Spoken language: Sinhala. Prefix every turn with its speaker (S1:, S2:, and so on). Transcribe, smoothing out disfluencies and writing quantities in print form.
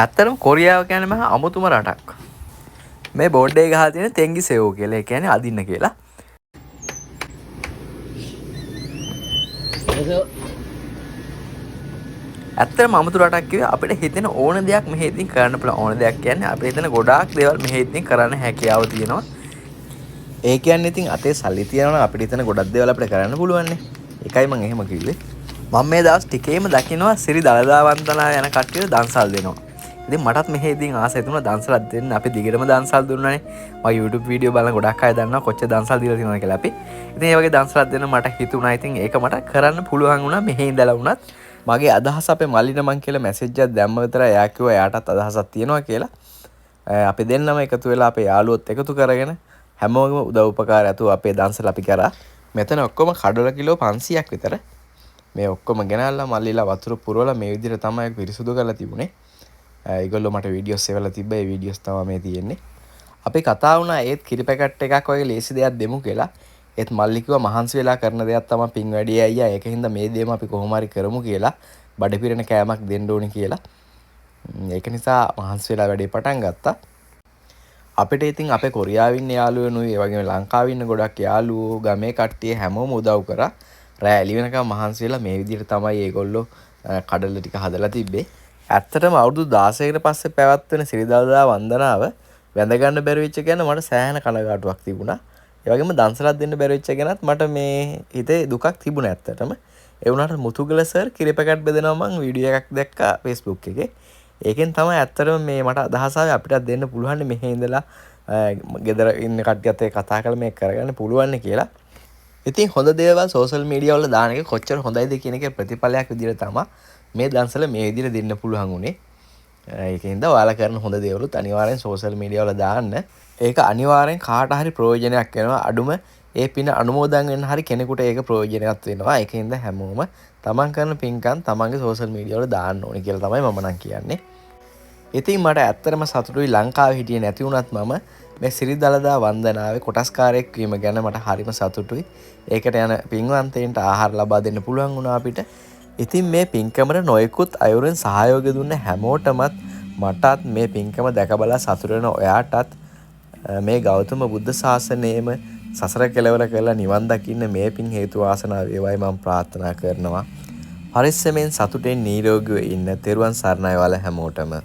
S1: ඇත්තටම කොරියාව කියන්නේ මහා අමුතුම රටක්. මේ බෝඩ් එක ගහලා තියෙන තෙන්ගි සෙවෝ කියලා. ඒ කියන්නේ අදින්න කියලා. ඇත්තටම අමුතු රටක් කිව්වේ අපිට හිතෙන ඕන දෙයක් මෙහෙ ඉතින් කරන්න පුළුවන්. ඕන දෙයක් කියන්නේ අපිට හිතෙන ගොඩාක් දේවල් මෙහෙ ඉතින් කරන්න හැකියාව තියෙනවා. ඒ කියන්නේ ඉතින් අතේ සල්ලි තියෙනවා නම් අපිට හිතෙන ගොඩක් දේවල් අපිට කරන්න පුළුවන් නේ. ඒකයි මං එහෙම කිව්වේ. මම මේ දවස් ටිකේම දකිනවා සිරි දළදා වන්දනා යන කට්ටියට දන්සල් දෙනවා. ඉතින් මටත් මෙහෙ ඉතින් ආස හිතුණා දන්සලක් දෙන්න. අපි දිගටම දන්සල් දුන්නානේ. මගේ YouTube video බලන ගොඩක් අය දන්නවා කොච්චර දන්සල් දීලා තියෙනවද කියලා අපි. ඉතින් ඒ වගේ දන්සලක් දෙන්න මට හිතුණා. ඉතින් ඒක මට කරන්න පුළුවන් වුණා මෙහෙ ඉඳලා වුණත්. මගේ අදහස අපේ මල්ලිට මං කියලා මැසේජ් එකක් දැම්ම විතරයි එයා කිව්වා එයාටත් අදහසක් තියෙනවා කියලා. අපි දෙන්නම එකතු වෙලා අපේ යාළුවොත් එකතු කරගෙන හැමෝගෙම උදව් උපකාර ඇතුව අපේ දන්සල අපි කරා. මෙතන ඔක්කොම කඩොල කිලෝ 500ක් විතර. මේ ඔක්කොම ගෙනල්ලා මල්ලිලා වතුර පුරවලා මේ විදිහට තමයි පිරිසුදු කරලා තිබුණේ. ඒගොල්ලෝ මට වීඩියෝස් එවලා තිබ්බා. ඒ වීඩියෝස් තමයි මේ තියෙන්නේ. අපි කතා වුණා ඒත් කිරි පැකට් එකක් වගේ ලේසි දෙයක් දෙමු කියලා. ඒත් මල්ලි කිව්වා මහන්සි වෙලා කරන දෙයක් තමයි පින් වැඩි අයියා. ඒක හින්දා මේ දේම අපි කොහොම හරි කරමු කියලා. බඩ පිරෙන කෑමක් දෙන්න ඕනි කියලා. ඒක නිසා මහන්සි වෙලා වැඩේ පටන් ගත්තා. අපිට ඉතින් අපේ කොරියාවේ ඉන්න යාළුවනුයි ඒ වගේම ලංකාවේ ඉන්න ගොඩක් යාළුවෝ ගමේ කට්ටිය හැමෝම උදව් කරා. රෑ එළි වෙනකම් මහන්සි වෙලා මේ විදිහට තමයි ඒගොල්ලෝ කඩල ටික හදලා තිබ්බේ. ඇත්තටම අවුරුදු 16කට පස්සේ පැවැත්වෙන සිරිදළදා වන්දනාව වැඳ ගන්න බැරි වෙච්ච ගැන මට සෑහෙන කනගාටුවක් තිබුණා. ඒ වගේම දන්සලක් දෙන්න බැරි වෙච්ච ගැනත් මට මේ හිතේ දුකක් තිබුණා ඇත්තටම. ඒ වුණාට මුතුගල සර් කිරි පැකට් බෙදනවා මං වීඩියෝ එකක් දැක්කා Facebook එකේ. ඒකෙන් තමයි ඇත්තටම මේ මට අදහස ආවේ අපිටත් දෙන්න පුළුවන් මෙහෙ ඉඳලා ගෙදර ඉන්න කට්ටියත් එක්ක කතා කරලා මේක කරගන්න පුළුවන් කියලා. ඉතින් හොඳ දේවල් සෝෂල් මීඩියා වල දාන එක කොච්චර හොඳයිද කියන එකේ ප්‍රතිඵලයක් විදිහට තමයි මේ දන්සල මේ විදිහට දෙන්න පුළුවන් උනේ. ඒකින්ද ඔයාලා කරන හොඳ දේවලුත් අනිවාර්යෙන් සෝෂල් මීඩියා වල දාන්න. ඒක අනිවාර්යෙන් කාට හරි ප්‍රයෝජනයක් වෙනවා. අඩුම ඒ පින අනුමෝදන් වෙන්න හරි කෙනෙකුට ඒක ප්‍රයෝජනයක් වෙනවා. ඒකින්ද හැමෝම තමන් කරන පින්කම් තමන්ගේ සෝෂල් මීඩියා වල දාන්න ඕනේ කියලා තමයි මම නම් කියන්නේ. ඉතින් මට ඇත්තටම සතුටුයි ලංකාවේ හිටියේ නැති වුණත් මම මේ සිරි දළදා වන්දනාවේ කොටස්කාරයෙක් වීම ගැන මට හරිම සතුටුයි. ඒකට යන පින්වන්තයින්ට ආහාර ලබා දෙන්න පුළුවන් වුණා අපිට. ඉතින් මේ පින්කමට නොයෙකුත් අයුරින් සහයෝගය දුන්න හැමෝටමත් මටත් මේ පින්කම දැක බලා සතුටු වෙන ඔයාටත් මේ ගෞතම බුද්ධ ශාසනයේම සසර කෙලවර කරලා නිවන් දකින්න මේ පින් හේතු වාසනා වේවායි මම ප්‍රාර්ථනා කරනවා. පරිස්සමෙන් සතුටෙන් නිරෝගීව ඉන්න. තෙරුවන් සරණයි ඔයාලා හැමෝටම.